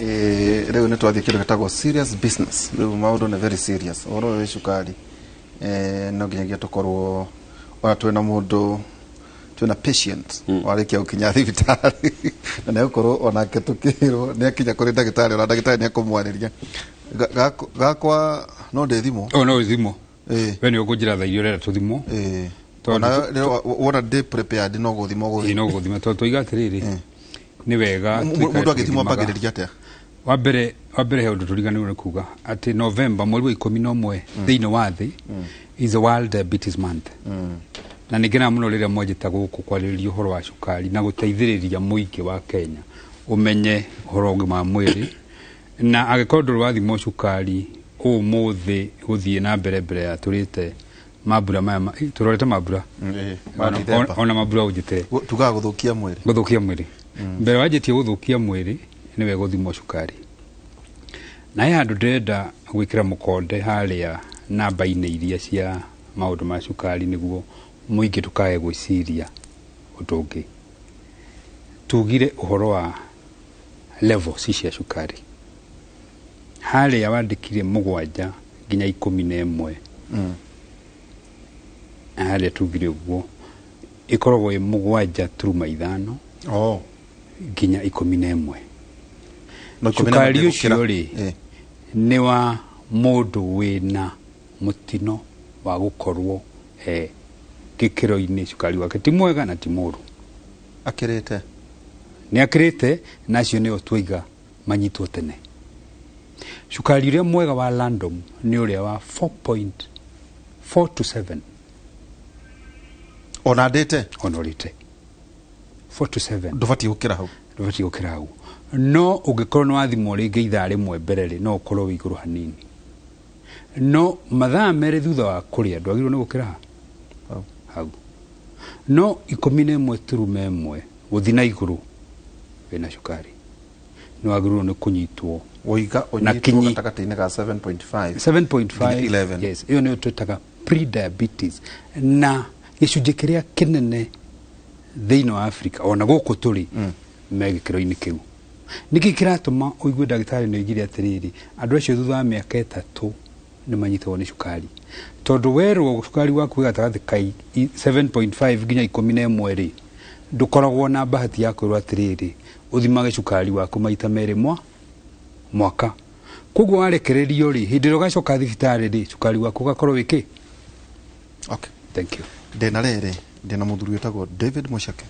Rĩu nĩ twathiĩ kĩndũ gĩtagwo serious business. Rĩu maũndũ nĩ very serious. Ũhoro ũyũ wĩ cukari, no nginyagia tũkorwo ona twĩna mũndũ, twĩna patient warĩkia gũkinya thibitarĩ, na nĩ egũkorwo onake tũkĩrwo nĩ akinya kũrĩ ndagĩtarĩ, ona ndagĩtarĩ nĩ ekũmwarĩria. Gakwa no ndĩthimwo? O no thimwo. We nĩ ũkũnjĩra thaa iria ũrenda tũthimwo. Tondũ Ona rĩrĩa wona ndĩ prepared, no gũthimwo. Ĩĩ, Gũthimwo. No gũthima, tondũ tũiga atĩrĩrĩ, nĩ wega tũikare Mũndũ agĩthimwo tũgĩthimaga. Ambagĩrĩria atĩa? Wa mbere he ũndũ tũriganĩrwo nĩ kuga atĩ November, mweri wa 11 thĩinĩ wa thĩ, is a World Diabetes Month, na nĩ ngenaga mũno rĩrĩa mwanjĩta gũkũ kwarĩrĩria ũhoro wa cukari na gũteithĩrĩria mũingĩ wa Kenya ũmenye ũhoro wa ũgima wa mwĩrĩ. Na angĩkorwo ndũrĩ wathimwo cukari ũmũthĩ gũthiĩ na mbere, mbere ya tũrĩte mambura maya tũrorete mambura. Ma Ona- December. Ona mambura ũnjĩtĩre. Tugaga gũthũkia mwĩrĩ. Gũthũkia mwĩrĩ. Mbere wanjĩtie gũthũkia mwĩrĩ, nĩwe gũthimwo cukari. Na he handũ ndĩrenda gwĩkĩra mũkonde harĩa namba-inĩ iria cia maũndũ ma cukari, nĩguo mũingĩ tũkae gwĩciria ũndũ ũngĩ. Tugire ũhoro wa levels cia cukari, harĩa wandĩkire 7 nginya 11. Harĩa tugire ũguo ĩkoragwo ĩ 7.5 nginya 11. No 11 Cukari ndĩgũkĩra. ũcio rĩ, nĩ wa mũndũ wĩna mũtino wa gũkorwo he gĩkĩro-inĩ cukari wake ti mwega na ti mũru. Akĩrĩte. Nĩ akĩrĩte, na acio nĩo twaiga manyitwo tene. Cukari ũrĩa mwega wa random nĩ ũrĩa wa 4.4 to 7. Ona ndĩte? Ona ũrĩte, 4 to 7. Ndũbatiĩ gũkĩra hau. Ndũbatiĩ gũkĩra hau, no ũngĩkorwo nĩ wathimwo rĩngĩ ithaa rĩmwe mbere rĩ, no ũkorwo wĩ igũrũ hanini, no mathaa 2 thutha wa kũrĩa ndwagĩrĩirwo nĩ gũkĩra ha? Hau. Hau. No 11.1 gũthiĩ na igũrũ, wĩna cukari, nĩ wagĩrĩirwo nĩ kũnyitwo. Woiga Na ũnyitwo kinyi. gatagatĩ-inĩ ga 7.5 7.5 nginya 11. Yes, ĩyo nĩyo twĩtaga pre-diabetes, na gĩcunjĩ kĩrĩa kĩnene thĩinĩ wa Africa ona gũkũ tũrĩ me gĩkĩro-inĩ kĩu. Nĩkĩ kĩratũma ũigue ndagĩtarĩ nĩ oigire atĩrĩrĩ, andũ acio thutha wa mĩaka 3 nĩ manyitagwo nĩ cukari? Tondũ werwo cukari waku wĩ gatagatĩ ka 7.5 nginya 11 rĩ, ndũkoragwo na bahati ya kwĩrwo atĩrĩrĩ, ũthimage cukari waku maita merĩ mwaka. Koguo warekererio rĩ, hĩndĩ ĩrĩa ũgacoka thibitarĩ rĩ, cukari waku ũgakorwo wĩ kĩ? Okay. Thank you. Ndĩna rĩrĩ, ndĩna mũthuri wĩtagwo David Mũceke.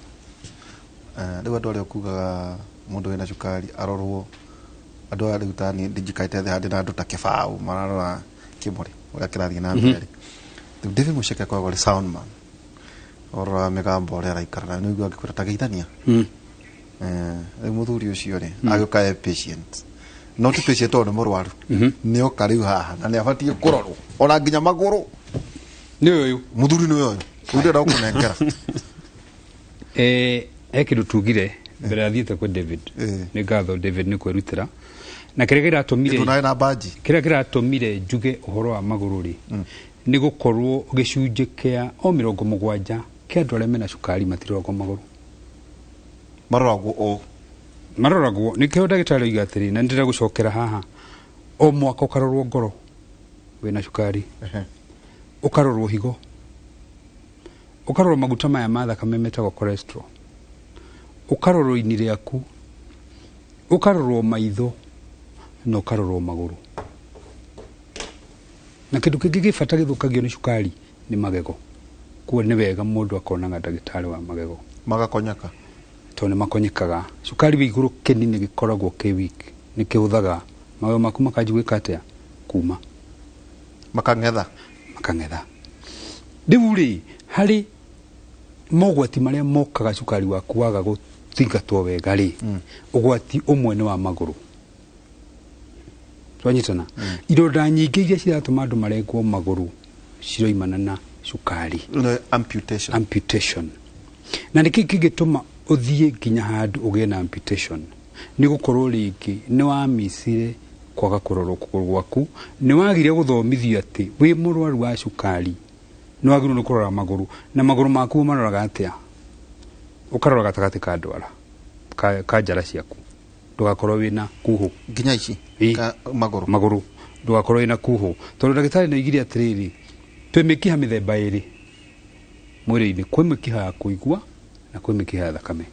Rĩu andũ arĩa ũkugaga mũndũ wĩna cukari arorwo, andũ aya rĩu tani ndinjikarĩte thĩ handĩ na andũ ta kĩbaũ mararora kĩmũrĩ ũrĩa kĩrathiĩ na mbere rĩ. Rĩu David Mũceke akoragwo arĩ soundman, ũroraga mĩgambo ũrĩa araikara nayo, nĩguo angĩkwĩra tageithania. Rĩu mũthuri ũcio rĩ, agĩũka e patient, no ti patient tondũ nĩ mũrwaru, nĩ oka rĩu haha na nĩ abatiĩ kũrorwo ona nginya magũrũ. Nĩ ũyũ? Mũthuri nĩ ũyũ, rĩu ndĩrenda gũkũnengera. He kĩndũ tugire mbere athiĩte kwĩ David. Nĩ ngatho David nĩ kwĩrutĩra, na kĩrĩa kĩratũmire Ĩtũ na baji. Kĩrĩa kĩratũmire njuge ũhoro wa magũrũ rĩ, nĩ gũkorwo gĩcunjĩ kĩa o 70 kĩa andũ arĩa mena cukari matiroragwo magũrũ. Maroragwo o Maroragwo nĩkĩo ndagĩtarĩ oiga atĩrĩ, na nĩndĩrenda gũcokera haha, o mwaka ũkarorwo ngoro wĩna cukari, ũkarorwo higo, ũkarorwo maguta maya ma thakame metagwo cholesterol, ũkarorwo ini rĩaku, ũkarorwo maitho, na ũkarorwo magũrũ. Na kĩndũ kĩngĩ gĩ bata gĩthũkagio nĩ cukari nĩ magego. Kuo nĩ wega mũndũ akonaga ndagĩtarĩ wa magego. Magakonyeka. Tondũ nĩ makonyekaga. Cukari wĩ igũrũ, kĩni nĩ gĩkoragwo kĩ weak, nĩ kĩhũthaga magego maku makanji gwĩka atĩa? Kuma. Makang'etha. Makang'etha. Rĩu rĩ, harĩ mogwati marĩa mokaga cukari waku waga gũthingatwo wega rĩ, ũgwati ũmwe nĩ wa magũrũ. Twanyitana? Ironda nyingĩ iria ciratũma andũ marengwo magũrũ ciroimana na cukari. No, amputation. Amputation. Na nĩkĩ kĩngĩtũma ũthiĩ nginya handũ ũgĩe na amputation? Nĩ gũkorwo rĩngĩ nĩ wamicire kwaga kũrorwo kũgũrũ gwaku, nĩ wagire gũthomithio atĩ wĩ mũrwaru wa cukari nĩ wagĩrĩirwo nĩ kũrora magũrũ. Na magũrũ maku ũmaroraga atĩa? Ũkarora gatagatĩ ka ndwara ka njara ciaku. Ndũgakorwo wĩna kuhũ. Nginya ici? Ĩ. Magũrũ? Magũrũ, ndũgakorwo wĩna kuhũ, tondũ ndagĩtarĩ nĩ oigire atĩrĩrĩ, twĩ mĩkiha mĩthemba ĩrĩ mwĩrĩ-inĩ: kwĩ mĩkiha ya kũigua na kwĩ mĩkiha ya thakame.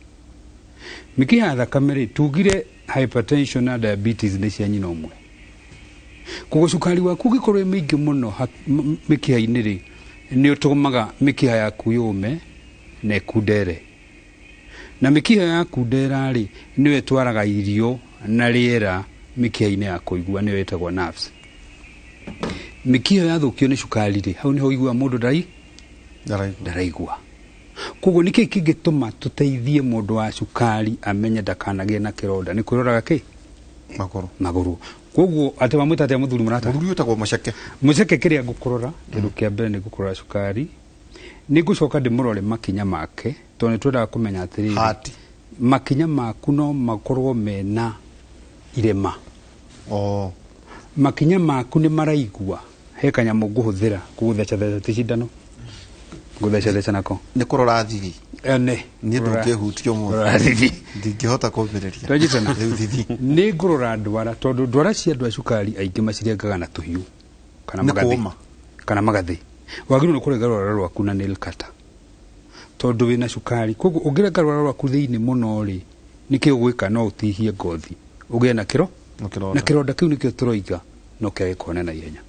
Mĩkiha ya thakame rĩ, tugire hypertension na diabetes nĩ cia nyina ũmwe. Koguo cukari waku ũngĩkorwo wĩ mũingĩ mũno mĩkiha-inĩ rĩ, nĩ ũtũmaga mĩkiha yaku yũme na ĩkundere, na mĩkiha yakundera rĩ, nĩyo ĩtwaraga irio na rĩera mĩkiha-inĩ ya kũigua, nĩyo ĩtagwo nerves. Mĩkiha yathũkio nĩ cukari rĩ, hau nĩho ũiguaga mũndũ Ndaraigua. Ndaraigua. Koguo nĩkĩ kĩngĩtũma tũteithie mũndũ wa cukari amenye ndakanagĩe na kĩronda? Nĩ kwĩroraga kĩ? Magũrũ. Magũrũ. Koguo atĩ wamwĩta atĩa mũthuri mũrata? Mũthuri wĩtagwo Mũceke. Mũceke, kĩrĩa ngũkũrora, kĩndũ kĩa mbere nĩ ngũkũrora cukari, nĩ ngũcoka ndĩmũrore makinya make, tondũ nĩ twendaga kũmenya atĩrĩrĩ, Hati. makinya maku no makorwo mena irema. Oh. Makinya maku nĩ maraigua. He kanyamũ ngũhũthĩra kũgũthecatheca, ti cindano, ngũthecatheca nako. Nĩ kũrora thithi? Ene. Niĩ ndũngĩhutia ũmũthĩ. Kũrora thithi. Ndingĩhota kũmĩrĩria. Twanyitana? Rĩu thithi. Nĩ ngũrora ndwara, tondũ ndwara cia andũ a cukari aingĩ macirengaga na tũhiũ kana Nĩ magathĩ. kũũma. Kana magathĩ. Wagĩrĩirwo nĩ kũrenga rwara rwaku na nail cutter, tondũ wĩna cukari. Koguo ũngĩrenga rwara rwaku thĩinĩ mũno rĩ, nĩkĩ ũgwĩka? No ũtihie ngothi, ũgĩe na kĩro Na kĩronda. Na kĩronda kĩu nĩkĩo tũroiga no kĩage kuona na ihenya.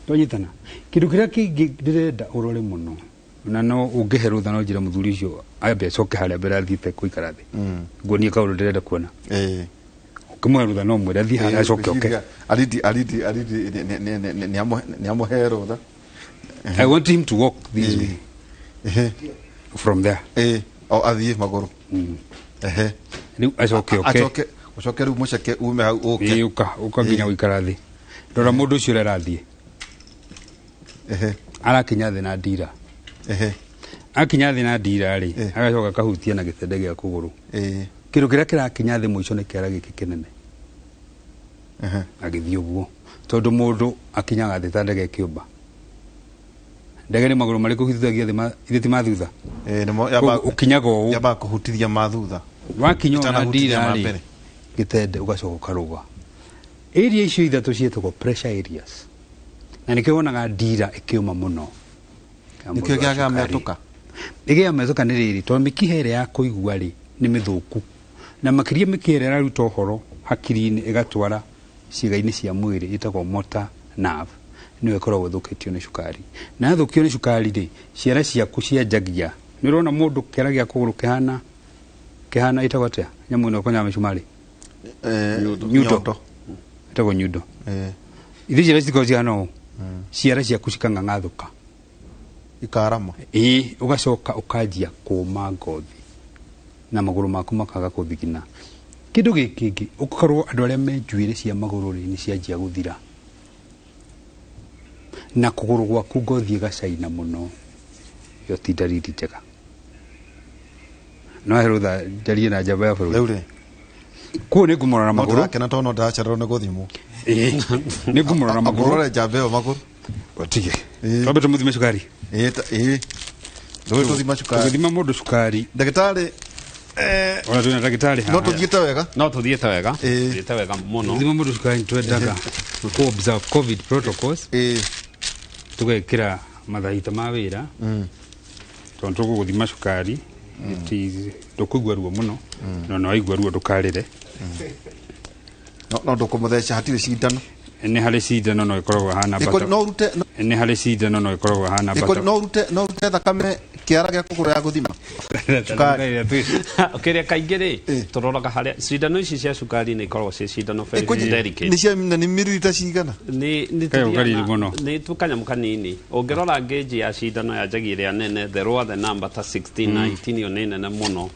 Twanyitana? Kĩndũ kĩrĩa kĩngĩ ndĩrenda ũrore mũno, na no ũngĩhe rũtha, no njĩre mũthuri ũcio ambe acoke harĩa mbere athiĩte kũikara thĩ, nguonie kaũndũ ndĩrenda kuona. Ũngĩmũhe rũtha, no mwĩre athiĩ harĩa, acoke oke. Aridi, aridi, aridi, nĩ amũhe rũtha. I want him to walk this way from there. O athiĩ magũrũ. Ehe. Rĩu acoke oke. Acoke, ũcoke rĩu Mũceke ume hau ũke. Ĩĩ, ũka ũka nginya gũikara thĩ. Rora mũndũ ũcio ũrĩa arathiĩ. Arakinya thĩ na ndira. Akinya thĩ na ndira rĩ, agacoka akahutia na gĩtende gĩa kũgũrũ. Kĩndũ kĩrĩa kĩrakinya thĩ mũico nĩ kĩara gĩkĩ kĩnene. Agĩthiĩ ũguo, tondũ mũndũ akinyaga thĩ ta ndege ĩkĩũmba. Ndege nĩ magũrũ marĩkũ hutithagia thĩ? Ithe ti ma thutha? Nĩmo. Koguo ũkinyaga ũũ. Yambaga kũhutithia ma thutha. Wakinya ũũ na Ĩtanahutithia ndira ma rĩ, mbere. gĩtende, ũgacoka ũkarũga. Area icio ithatũ ciĩtagwo pressure areas, na nĩkĩo wonaga ndira ĩkĩũma mũno ya mũndũ Nĩkĩo wa gĩaga cukari. mĩatũka. Ĩgĩaga mĩatũka nĩ rĩrĩ, tondũ mĩkiha ĩrĩa ya kũigua rĩ, nĩ mĩthũku, na makĩria mĩkiha ĩrĩa ĩraruta ũhoro hakiri-inĩ ĩgatwara ciĩga-inĩ cia mwĩrĩ, ĩtagwo motor nerve, nĩyo ĩkoragwo ĩthũkĩtio nĩ cukari. Na yathũkio nĩ cukari rĩ, ciara ciaku cianjagia. Nĩ ũrona mũndũ kĩara gĩa kũgũrũ kĩhana kĩhana, ĩtagwo atĩa nyamũ ĩno ĩkonyaga mĩcumarĩ? Nyundo. Nyundo. Ĩtagwo nyundo. Ithe ciara citikoragwo cihana ũũ, ciara ciaku cikang'ang'athũka. Ikarama. Ĩĩ, ũgacoka ũkanjia kũma ngothi na magũrũ maku makaga kũthigina. Kĩndũ gĩkĩ kĩngĩ, ũkorwo andũ arĩa me njuĩrĩ cia magũrũ rĩ, nĩ cianjia gũthira, na kũgũrũ gwaku ngothi ĩgacaina mũno, ĩyo ti ndariri njega. No he rũtha njarie na njamba ya bũrũri. Rĩu rĩ, Kũu nĩ ngũmũrora no magũrũ. ndĩrakena tondũ no ndĩracererwo nĩ gũthimwo. Ĩĩ, nĩ ngũmũrora magũrũ. Ngũrore njamba ĩyo magũrũ. Tige. Ĩĩ. Twambe tũmũthime cukari. Ĩĩ, rĩu tũthima cukari. Tũgĩthima mũndũ cukari, Ndagĩtarĩ, ona twĩna ndagĩtarĩ no haha. tũthiĩte wega. No tuthiĩte wega. Ĩĩ. Tuthiĩte wega mũno. Gũthima mũndũ cukari nĩ twendaga kũ observe COVID protocols, tũgekĩra mathahita ma wĩra, tondũ tũgũgũthima cukari. It is ndũkũigua ruo mũno, no no waigua ruo ndũkarĩre. No ndũkũmũtheca, hatirĩ cindano? Nĩ harĩ cindano, no ĩkoragwo hana No ũrute Nĩ harĩ cindano, no ĩkoragwo hana no ũrute thakame kĩara gĩa kũgũrũ ya gũthima cukari? Kĩrĩa kaingĩ rĩ, tũroraga harĩa cindano ici cia cukari nĩ ikoragwo ciĩ cindano very delicate. Nĩ cia na nĩ mililita cigana? Nĩ Kayo tũthiaga kanini mũno. Nĩ tu kanyamũ kanini. Ũngĩrora gauge ya cindano ya njagi ĩrĩa nene, the lower the number, ta 16, 19, ĩyo nĩ nene mũno,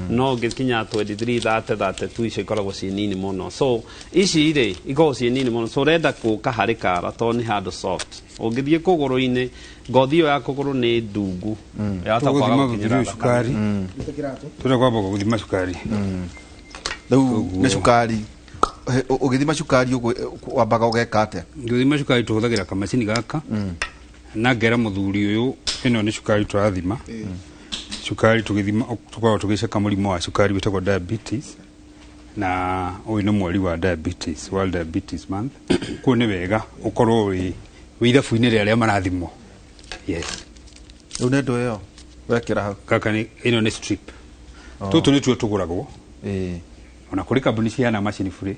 no ũngĩkinya 23, 30, 32, icio ikoragwo ciĩ nini mũno. So ici rĩ, ikoragwo ciĩ nini mũno, so ũrenda gũka harĩ kara tondũ nĩ handũ soft. Ũngĩthiĩ kũgũrũ-inĩ, ngothi ĩyo ya kũgũrũ nĩ ndungu, yahota kwaga Tũgũthima gũkinyĩra mũthuri ũyũ thakame. cukari. Tũrenda kwamba gũthima cukari. Rĩu nĩ cukari. Ũgĩthima cukari ũguo wambaga ũgeka atĩa? Gũthima cukari tũhũthagĩra kamacini gaka, na ngera mũthuri ũyũ ĩno nĩ cukari tũrathima. Cukari tũgĩthima tũkoragwo tũgĩceka mũrimũ wa cukari wĩtagwo diabetes. Na ũyũ nĩ mweri wa diabetes, World Diabetes Month. Kuo nĩ wega ũkorwo wĩ ithabu-inĩ rĩa arĩa marathimwo. Yes. Rĩu nĩ ndũ ĩyo wekĩra hau. Gaka nĩ ĩno nĩ strip. Tũtũ nĩtuo tũgũragwo. Ona kũrĩ kambuni ciheanaga macini bure.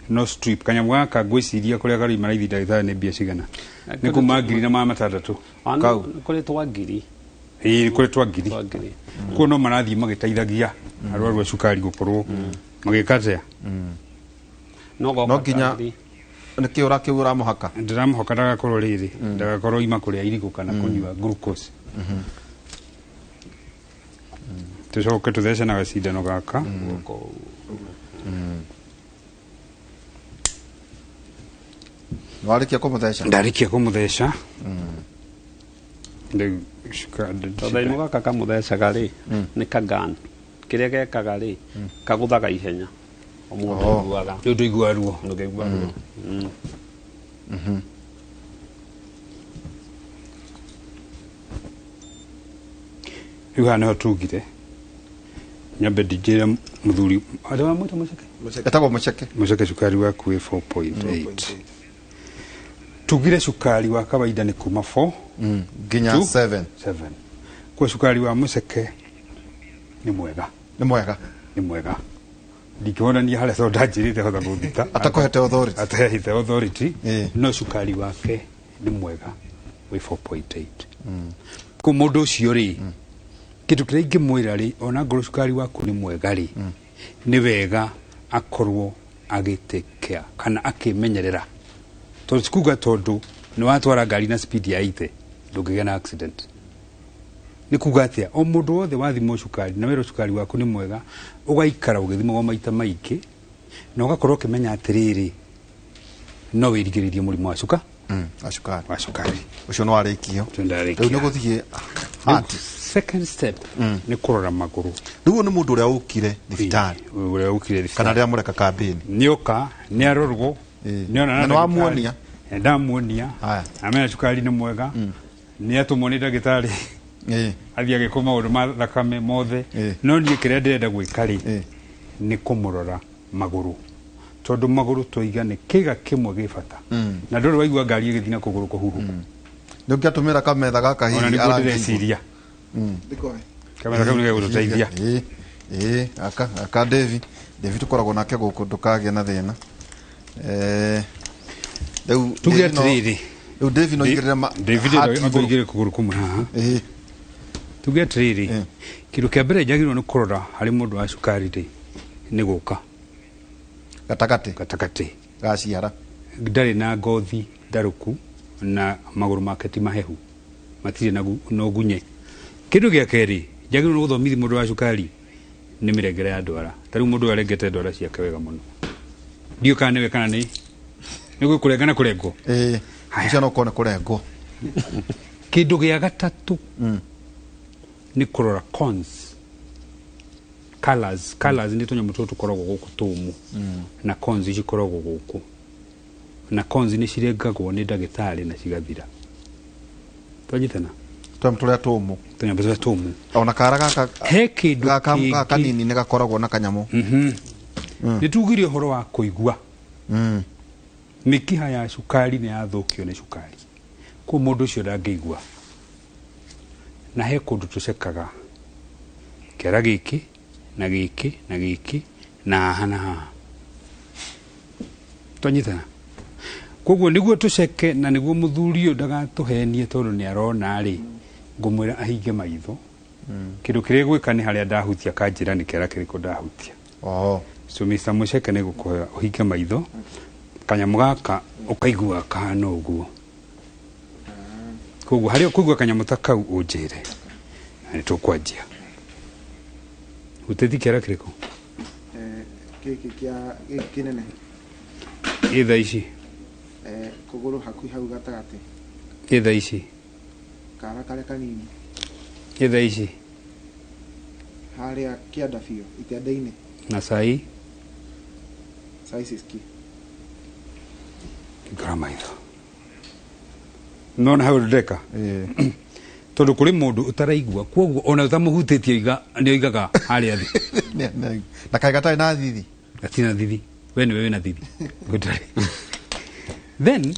No strip kanyamũ gaka ngwĩciria kũrĩa karĩ maraithi ndagĩtarĩ nĩ mbia cigana? Nĩ kuma 1600. Kau. Kũrĩ twa ngiri. Ĩĩ, kũrĩ twa ngiri. Twa ngiri. Kuo no marathiĩ magĩteithagia arwaru a cukari gũkorwo magĩka atĩa? No goka No nginya ta ngiri. nĩkĩ ũrakĩu ũramũhaka? Ndĩramũhaka ndagakorwo rĩrĩ, ndagakorwo ima kũrĩa irigũ kana kũnyua glucose. Tũcoke tũthece na gacindano gaka. Guoko. Nĩwarĩkia kũmũtheca? Ndarĩkia kũmũtheca. Rĩu Tondũ imwe gaka kamũthecaga rĩ nĩ kagan kĩrĩa gekaga rĩ kagũthaga ihenya ũmũndũ aiguaga. Rĩu ndũiguaga ruo. Ndũngĩigua ruo. Rĩu haha nĩho tugire nyambe ndinjĩre mũthuri arĩa wamwĩta Mũceke. Etagwo Mũceke. Mũceke, cukari waku wĩ 4.8. Tugire cukari wa kawaida nĩ kuma 4 Nginya Two. 7. 7. Kwa cukari wa Mũceke nĩ mwega. Nĩ mwega. Nĩ mwega, ndingĩwonania harĩa tondũ ndanjĩrĩte hota kũnduta. Atakũhete authority. Atahete authority. No cukari wake nĩ mwega, wĩ 4.8. Kũ mũndũ ũcio rĩ, kĩndũ kĩrĩa ingĩmwĩra rĩ, ona ngorwo cukari waku nĩ mwega rĩ, nĩ wega akorwo agĩtekea kana akĩmenyerera, tondũ ti kuga tondũ nĩ watwara ngari na speed ya 80 ndũngĩgĩa na accident. Nĩ kuga atĩa? O mũndũ wothe wathimwo cukari na werwo cukari waku nĩ mwega, ũgaikara ũgĩthimagwo maita maingĩ na ũgakorwo ũkĩmenya atĩrĩrĩ, no wĩrigĩrĩrie mũrimũ wa cuka Wa cukari. Wa cukari. Ũcio nĩ warĩkio. Ũcio ndarĩkia. Rĩu nĩ gũthiĩ hati. Second step nĩ kũrora magũrũ. Rĩu ũyũ nĩ mũndũ ũrĩa ũkire thibitarĩ? Ũrĩa ũkire thibitarĩ. Kana rĩrĩa mũreka kambĩni? Nĩoka, nĩ arorwo, nĩona. Na nĩ wamuonia? Ndamuonia. Haya. Amenya cukari nĩ mwega, nĩ atũmwo nĩ ndagĩtarĩ athiĩ agĩkwo maũndũ ma thakame mothe. No niĩ kĩrĩa ndĩrenda gwĩka rĩ, nĩ kũmũrora magũrũ, tondũ magũrũ twaiga nĩ kĩga kĩmwe gĩ bata, na ndũrĩ waigua ngari ĩgĩthiĩ na kũgũrũ kũhuhũku. Nĩ ũngĩatũmĩra kametha gaka Ona hihi nĩguo arangĩigua. ndĩreciria kamera kau nĩgegũtũteithia. Ĩĩ, aka David, David tũkoragwo nake gũkũ, ndũkagĩe na thĩna. Rĩu Tuge David atĩrĩrĩ, rĩu David no igĩrĩre David hat igũrũ. aigĩrĩre kũgũrũ kũmwe haha. Tuge atĩrĩrĩ, kĩndũ kĩa mbere njagĩrĩirwo nĩ kũrora harĩ mũndũ wa cukari rĩ, nĩ gũka gatagatĩ. Gatagatĩ gaciara. Ndarĩ na ngothi ndarũku na magũrũ make ti mahehu, matirĩ na na ũgunye. Kĩndũ gĩa kerĩ njagĩrĩirwo nĩ gũthomithia mũndũ wa cukari nĩ mĩrengere ya ndwara. Ta rĩu mũndũ ũyũ arengete ndwara ciake wega mũno, ndiũĩ kana nĩwe kana nĩ kũrenga na kũrengwo. Haya. Ũcio no ũkorwo nĩ kũrengwo. Kĩndũ gĩa gatatũ nĩ kũrora cons colors. Colors nĩ tũnyamũ tũtũ tũkoragwo gũkũ tũmũ, na cons cikoragwo gũkũ, na cons nĩ cirengagwo nĩ ndagĩtarĩ na cigathira. Twanyitana? Tũnyamũ tũrĩa tũmũ. Tũnyamũ tũrĩa tũmũ. Ona kara gaka He kĩndũ gaka kĩngĩ. Gaka kanini nĩ gakoragwo na kanyamũ. Nĩ tugire ũhoro wa kũigua. Mĩkiha ya cukari nĩ yathũkio nĩ cukari, koguo mũndũ ũcio ndangĩigua. Na he kũndũ tũcekaga kĩara gĩkĩ na gĩkĩ na gĩkĩ na haha na haha. Twanyitana? Koguo nĩguo tũceke na nĩguo mũthuri ũyũ ndagatũhenie, tondũ nĩ arona rĩ, ngũmwĩra ahinge maitho. Kĩndũ kĩrĩa gwĩka nĩ harĩa ndahutia kanjĩra nĩ kĩara kĩrĩkũ ndahutia. So Mr. Mũceke, nĩ gũkũhoya ũhinge maitho. Kanyamũ gaka ũkaigua kahana ũguo, koguo harĩa ũkũigua kanyamũ ta kau ũnjĩre na nĩ tũkwanjia. Hutĩti kĩara kĩrĩkũ? Gĩkĩ kĩa gĩkĩ kĩnene. Ĩ thaa ici? Kũgũrũ hakuhĩ hau gatagatĩ. Ĩ thaa ici? Kara karĩa kanini. Ĩ thaa ici? Harĩa kĩanda biũ itenda-inĩ. Na cai? Sai sisikii. Hingũra maitho. Nona hau ndeka, tondũ kũrĩ mũndũ ũtaraigua, koguo ona ũtamũhutĩtie nĩ oigaga harĩa thĩ. Na kaĩ gatarĩ na thithi. Gatina thithi. We nĩwe wĩna thithi. Gũtarĩ. Then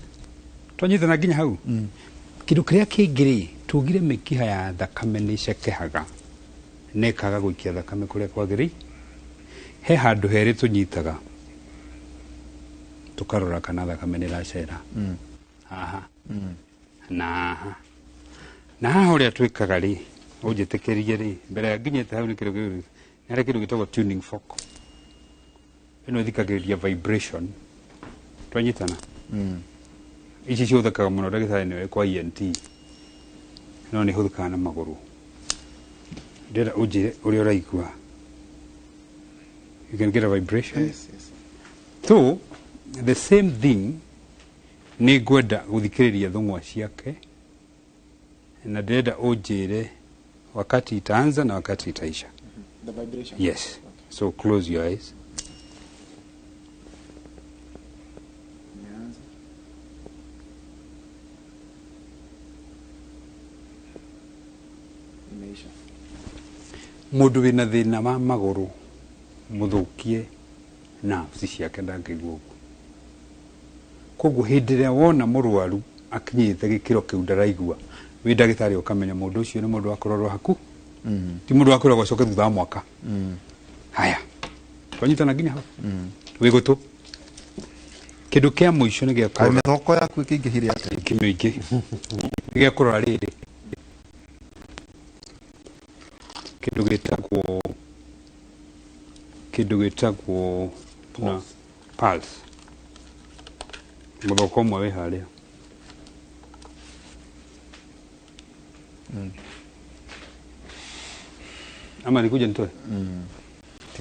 twanyitana nginya hau. Kĩndũ kĩrĩa kĩngĩ rĩ, tugire mĩkiha ya thakame nĩ ĩcekehaga na ĩkaga gũikia thakame kũrĩa kwagĩrĩire. He handũ herĩ tũnyitaga tũkarora kana thakame nĩ ĩracera. Haha na haha na haha ũrĩa twĩkaga rĩ, ũnjĩtĩkĩrie rĩ, mbere ya nginyĩte hau nĩ kĩndũ kĩu nĩ harĩ kĩndũ gĩtagwo tuning fork. Ĩno ĩthikagĩrĩria vibration. Twanyitana. Ici cihũthĩkaga mũno ndagĩtarĩ nĩwe kwa ENT, no nĩ ihũthĩkaga na magũrũ. Ndĩrenda ũnjĩre ũrĩa ũraigua. You can get a vibration. Yes, yes. So the same thing, nĩ ngwenda gũthikĩrĩria thũng'wa ciake na ndĩrenda ũnjĩre wakati itaanza na wakati itaisha. The vibration. Yes. So close your eyes. Imeanza. Imeisha. Mũndũ wĩna thĩna wa magũrũ mũthũkie nerves ciake ndangĩigua ũguo. Koguo hĩndĩ ĩrĩa wona mũrwaru akinyĩte gĩkĩro kĩu ndaraigua, wĩ ndagĩtarĩ ũkamenya mũndũ ũcio nĩ mũndũ wa kũrorwo haku, ti mũndũ wa kwĩrwo acoke thutha wa mwaka. Haya, twanyitana nginya hau. Wĩ gũtũ. Kĩndũ kĩa mũico nĩ gĩa Kaĩ kũrora mĩthoko yaku ĩkĩingĩhire atĩa? kĩmĩingĩ nĩ gĩa kũrora rĩrĩ kĩndũ gĩtagwo na pulse. Mũthoko ũmwe wĩ harĩa. Ama nikuje nitoe?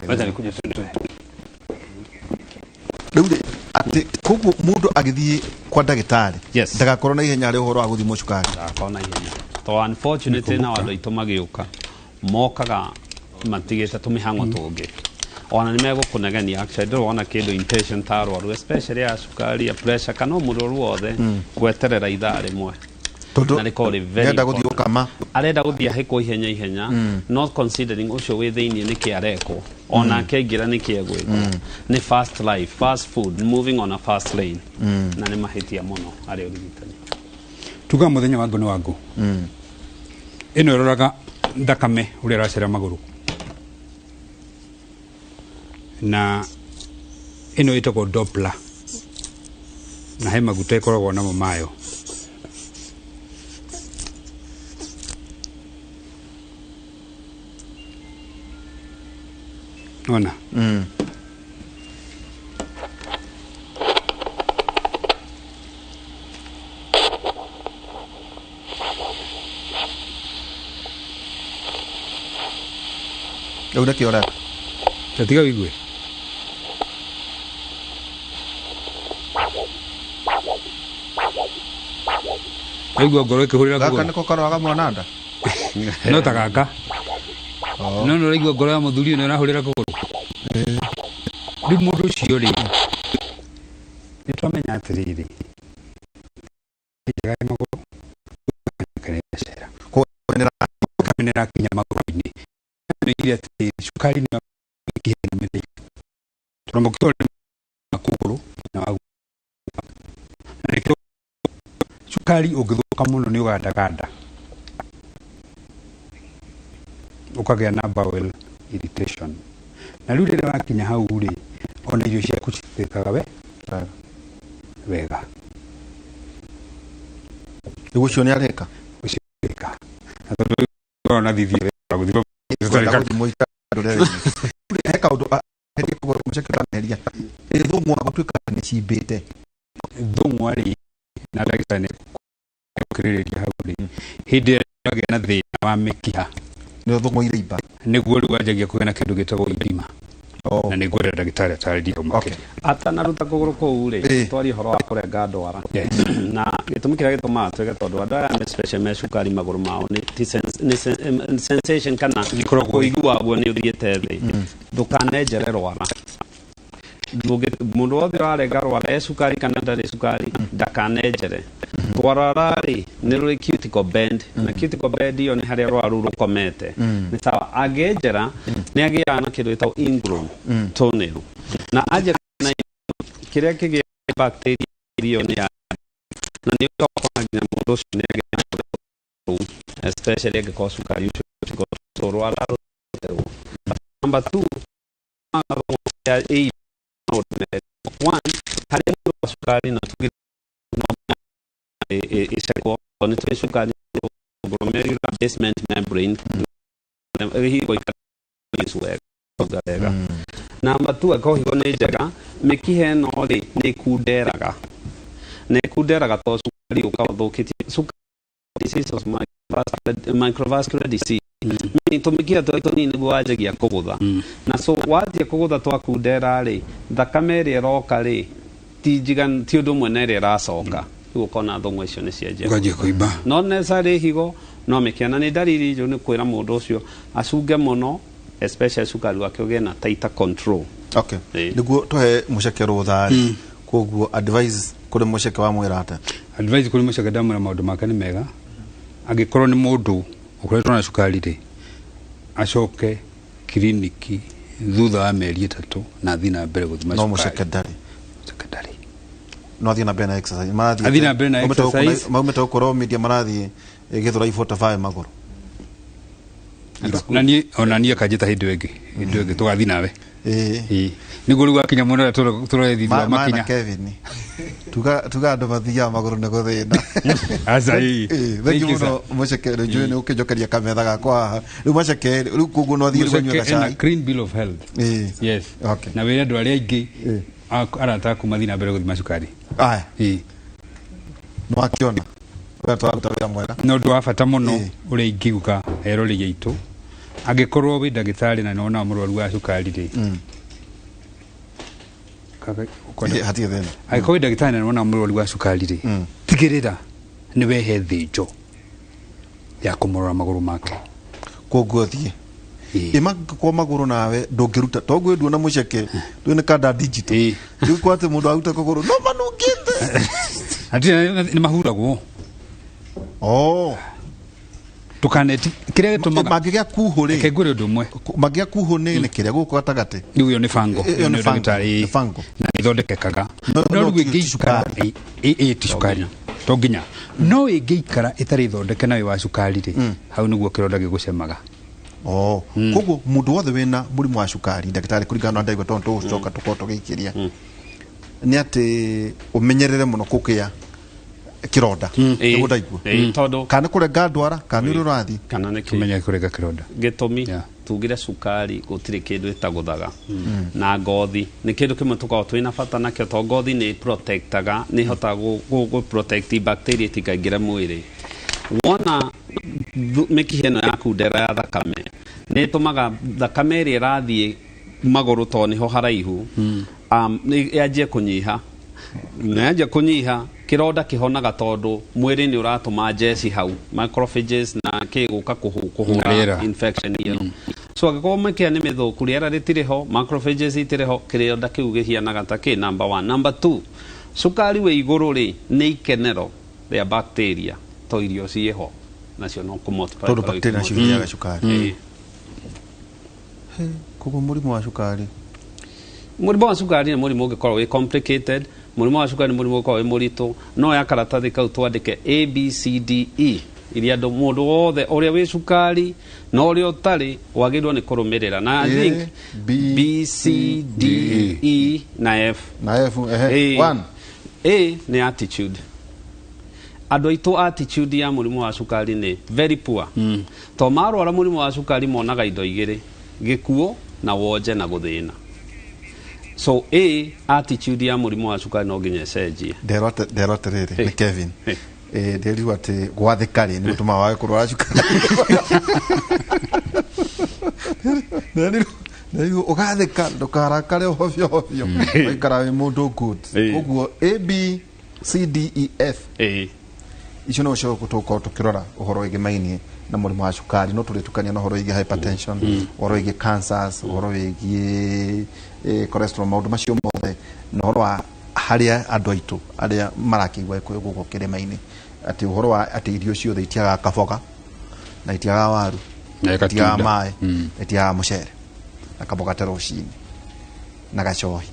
Wacha nikuje tu nitoe. Rĩu rĩ, atĩ koguo mũndũ agĩthiĩ kwa ndagĩtarĩ Yes. ndagakorwo na ihenya rĩa ũhoro wa gũthimwo cukari. Ndagakorwo na ihenya to unfortunately na andũ aitũ magĩũka mokaga matigĩte tũmĩhang'o tũngĩ, ona nĩ megũkũnegenia. Actually ndĩrona kĩndũ impatient ta arwaru, especially ya cukari, ya pressure, kana o mũrwaru wothe gweterera ithaa rĩmwe. Tondũ Na rĩkoragwo rĩ very nĩenda gũthiĩ important. gũkama. Arenda gũthiĩ ahĩkwo ihenya ihenya, not considering ũcio wĩ thĩiniĩ nĩkĩ arekwo, onake aingĩra nĩkĩ egwĩkwo. Nĩ fast life, fast food, moving on a fast lane, na nĩ mahĩtia mũno harĩ ũrigitani. Tuga mũthenya wa ngũ nĩ wa ngũ. Ĩno ĩroraga thakame ũrĩa ĩracera magũrũ, na ĩno ĩtagwo Doppler, na he maguta ĩkoragwo namo mayo. Ona. Rĩu nĩkĩo ũreka. Tatiga wĩigue. Waigua ngoro ĩkĩhũrĩra Gaka kũgũrũ. nĩko karoraga mwana nda. No ta gaka. No no ũraigua ngoro ya mũthuri ũyũ nĩ ĩrahũrĩra kũgũrũ. Rĩu mũndũ ũcio rĩ, nĩ twamenya atĩrĩrĩ, njega ya magũrũ nĩracera. Thakame nĩ ĩrakinya magũrũ-inĩ. Nĩoigire atĩ cukari nĩ mĩkiha ĩno mĩraihu. Tondũ mũkiha ũrĩ wa kũgũrũ na wa guoko. Na nĩkĩo cukari ũngĩthũka mũno nĩ ũgandaganda, ũkagĩa na bowel irritation. Na rĩu rĩrĩa wakinya hau rĩ, ona irio ciaku citĩkaga we wega. Rĩu ũcio nĩ areka. Ũcio ĩka. Na tondũ rĩu ũrona thithi ĩrĩa gũthima Kwenda gũthimwo itandũ rĩa rĩmwe. He kaũndũ herie kũgũrũ mũceke ũrameheria. Ĩ thũng'wa gũtuĩka nĩ cimbĩte. Thũng'wa rĩ, na ndagĩtarĩ nĩ gũkĩrĩrĩria hau rĩ, hĩndĩ ĩrĩa wagĩa na thĩna wa mĩkiha, Nĩ thũng'wa iraimba. Nĩguo rĩu wanjagia kũgĩa na kĩndũ gĩtagwo edema. Oh. Na nĩ ngwenda ndagĩtarĩ atarĩrie hau Okay. makĩria. Atanaruta kũgũrũ kũu rĩ, twarie ũhoro wa kũrenga ndwara. Yes. Na gĩtũmi kĩrĩa gĩtũmaga twĩke, tondũ andũ aya especially me cukari, magũrũ mao nĩ ti nĩ sensation kana Ikoragwo kũigua guo nĩ ũthiĩte thĩ. Ndũkanenjere rwara. Mũndũ wothe ũrarenga rwara, e cukari kana ndarĩ cukari, ndakanenjere rwara rĩ, nĩ rũrĩ cuticle bend, na cuticle bend ĩyo nĩ harĩa rwara rũu rũkomete. Nĩ sawa angĩenjera Nĩ agĩaga na kĩndũ gĩtagwo ingrown toenail, na anjia na kĩrĩa kĩgĩa bacteria ĩyo nĩ ya na nĩ ũkoraga nginya mũndũ ũcio nĩ agĩa na rũu, especially angĩkorwo cukari ũcio ũtigũtũrwo ararutĩrwo. Number two, ya ĩ maũndũ merĩ. One, harĩ mũndũ wa cukari, na tuge no ĩcekwo nĩ tũrĩ cukari, glomerular basement membrane higo wega wega. Number two, angĩkorwo higo nĩ njega, mĩkiha ĩno rĩ nĩ ĩkunderaga na ĩkunderaga tondũ cukari ũkoragwo ũthũkĩtie cukari, disease of microvascular disease, meaning tũmĩkiha tũrĩa tũnini nĩguo wanjagia kũgũtha, na so wanjia kũgũtha twakundera rĩ, thakame ĩrĩa ĩroka rĩ ti njiganu, ti ũndũ ũmwe na ĩrĩa ĩracoka. Rĩu ũkona thũng'wa icio nĩ cianjia ũkanjia kũimba. Not necessarily higo, no mĩkiha, na nĩ ndariri njũru. Nĩ kwĩra mũndũ ũcio acunge mũno, especially cukari wake ũgĩe na tighter control. Okay. Ĩĩ. Nĩguo tũhe mũceke rũtha rĩ, koguo advice kũrĩ mũceke wa mwĩra atĩa? Advice kũrĩ mũceke, ndamwĩra maũndũ make nĩ mega. Angĩkorwo nĩ mũndũ ũkoretwo na cukari rĩ, acoke kiriniki thutha wa mĩeri 3 na athiĩ na mbere gũthima No cukari. mũceke ndarĩ. Mũceke ndarĩ. No athiĩ na mbere na exercise. Marathiĩ Athiĩ na mbere na exercise. Maumĩte gũkũ Raw Media, marathiĩ Gĩthũrai 45 magũrũ. Na niĩ ona niĩ akanjĩta hĩndĩ ĩyo ĩngĩ tũgathiĩ nawe. Ĩĩ. Ĩĩ. Nĩguo rĩu wakinya mwena ũrĩa tũrethithia Ma na makinya. Kevin, tuga andũ mathiaga magũrũ nĩ gũthĩna. Aca, ĩĩ. Ĩĩ, Thank thank you you, sir. mũno mũceke. Rĩu njũĩ nĩ ũkĩnjokeria kametha gakwa haha rĩu. Maceke rĩu koguo no athiĩ rĩu anyue Mũceke ena gacai. clean bill of health. Ĩĩ. Yes. Okay. Na wĩre andũ arĩa aingĩ Ĩĩ. arata aku mathiĩ na mbere gũthima cukari. Aya. Ĩĩ. Nĩ wakĩona ũrĩa tũraruta wĩra mwega. Na ũndũ wa bata mũno Ĩĩ. ũrĩa ingiuga eroreri aitũ, angĩkorwo wĩ ndagĩtarĩ na nĩwona mũrwaru wa cukari rĩ, Ĩĩ, hatirĩ thĩna. Angĩkorwo wĩ ndagĩtarĩ na nĩwona mũrwaru wa cukari rĩ, tigĩrĩra nĩ wehe thĩnjo ya kũmũrora magũrũ make. Koguo thiĩ. Ĩĩ. Ĩmangĩkorwo magũrũ nawe ndũngĩruta toguo nduona mũceke rĩu nĩ kanda digital. Ĩĩ. Rĩu kwa atĩ mũndũ aruta kũgũrũ no manungĩte. Hatirĩ, nĩ mahuragwo. Oh. Ndũkaneti kĩrĩa gĩtũmaga Mangĩgĩa kuhũ rĩ? Reke ngwĩre ũndũ ũmwe. Mangĩgĩa kuhũ nĩ kĩrĩa gũkũ gatagatĩ? Rĩu ĩyo nĩ fungal. Ĩyo nĩ fungal, ndagĩtarĩ. Nĩ fungal. Na ĩthondekekaga. No No rĩu ti ĩngĩikara ĩ ti cukari to nginya, no ĩngĩikara ĩtarĩ thondeke na wĩ wa cukari rĩ, hau nĩguo kĩronda gĩgũcemaga. Oh, koguo mũndũ wothe wĩna mũrimũ wa cukari, ndagĩtarĩ, kũringana na ndaigua, tondũ tũgũcoka tũkorwo tũgĩikĩria, nĩ atĩ ũmenyerere mũno kũgĩa kĩronda, nĩguo ndaigua. Ĩĩ, tondũ Kana nĩ kũrenga ndwara kana nĩ ũrĩa ũrathiĩ. Kana nĩ kĩ? Kũmenya kũrega kĩronda. Gĩtũmi, tugire cukari gũtirĩ kĩndũ ĩtagũthaga, na ngothi nĩ kĩndũ kĩmwe tũkoragwo twĩna bata nakĩo, tondũ ngothi nĩ protectaga, nĩ ĩhotaga gũ protect bacteria itikaingĩre mwĩrĩ. Wona mĩkiha ĩno yaku ndera ya thakame nĩ ĩtũmaga thakame ĩrĩa ĩrathiĩ magũrũ, tondũ nĩho haraihu, nĩ yanjie kũnyiha, na yanjia kũnyiha kĩronda kĩhonaga, tondũ mwĩrĩ nĩ ũratũma njeci hau, macrophages na kĩ, gũka Na rĩera. kũhũra infection ĩyo. So angĩkorwo mĩkiha nĩ mĩthũku, rĩera rĩtirĩ ho, macrophages itirĩ ho, kĩronda kĩu gĩhianaga ta kĩ. Number one. Number two, cukari wĩ igũrũ rĩ, nĩ ikenero rĩa bacteria, to irio ciĩho nacio no kũ multiply. Tondũ bacteria nacio irĩaga cukari. Ĩĩ. Koguo mũrimũ wa cukari Mũrimũ wa cukari nĩ mũrimũ ũngĩkorwo wĩ complicated. Mũrimũ wa cukari nĩ mũrimũ ũngĩkorwo wĩ mũritũ. No ya karatathi kau twandĩke A B C D E iria andũ, mũndũ wothe ũrĩa wĩ cukari na ũrĩa ũtarĩ, wagĩrĩirwo nĩ kũrũmĩrĩra na I A, think B, B C D E na F. Na F, ehe. A. One. A nĩ attitude. Andũ aitũ, attitude ya mũrimũ wa cukari nĩ very poor, to marwara mũrimũ wa cukari monaga indo igĩrĩ, gĩkuũ na wonje na gũthĩna. So A, attitude ya mũrimũ wa cukari no nginya ĩcenjie. Nderwo atĩrĩrĩ nĩ Kevin. Hey. Ndĩrirwo atĩ gwathĩka rĩ nĩ gũtũmaga wage kũrwara cukari. Nderirwo ũgathĩka, ndũkarakare hobyo hobyo, waikara wĩ mũndũ good. Koguo A B C D E F. Icio no cio tũgũkorwo tũkĩrora ũhoro wĩgĩmainie na mũrimũ wa cukari, no tũrĩtukania na ũhoro wĩgiĩ hypertension, ũhoro wĩgiĩ cancers, ũhoro wĩgiĩ cholesterol, maũndũ macio mothe, na ũhoro wa harĩa andũ aitũ arĩa marakĩigua gĩkũyũ gũkũ kĩrĩma-inĩ, atĩ ũhoro wa atĩ irio ciothe itiagaga kaboga na itiagaga waru, Na itiagaga gatunda. maĩ na itiagaga mũcere. Na kamũgate rũcinĩ na gacohi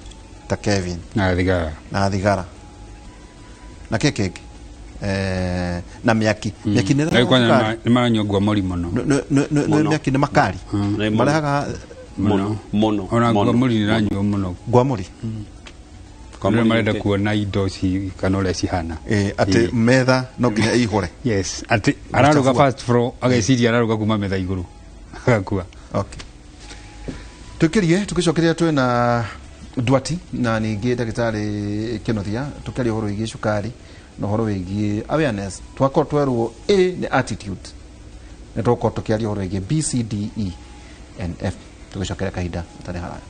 ta Kevin. Na thigara. Na thigara na kĩ kĩngĩ, na mĩaki, mĩaki nĩ Na kwanza nĩ maranyua ngwamori mũno. Mũno. Mĩaki nĩ makari. Nĩ mũno. Marehaga. Mũno mũno. Ona Mũno. ngwamori nĩ iranyuo mũno. Ngwamũri. Arĩa marenda kuona indo ci kana ũrĩa cihana. Atĩ metha no nginya ĩihũre. Yes, atĩ araruga Gũchafua. first floor, ageciria araruga kuma metha igũrũ agakua. Okay, tukirie tugicokeria twina Ndwati na ningĩ ndagĩtarĩ Kĩnuthia, tũkĩaria ũhoro wĩgiĩ cukari na ũhoro wĩgiĩ awareness. Twakorwo twerwo A nĩ attitude, nĩ tũgũkorwo tũkĩaria ũhoro wĩgiĩ B, C, D, E and F tũgĩcokeria kahinda gatarĩ haraya.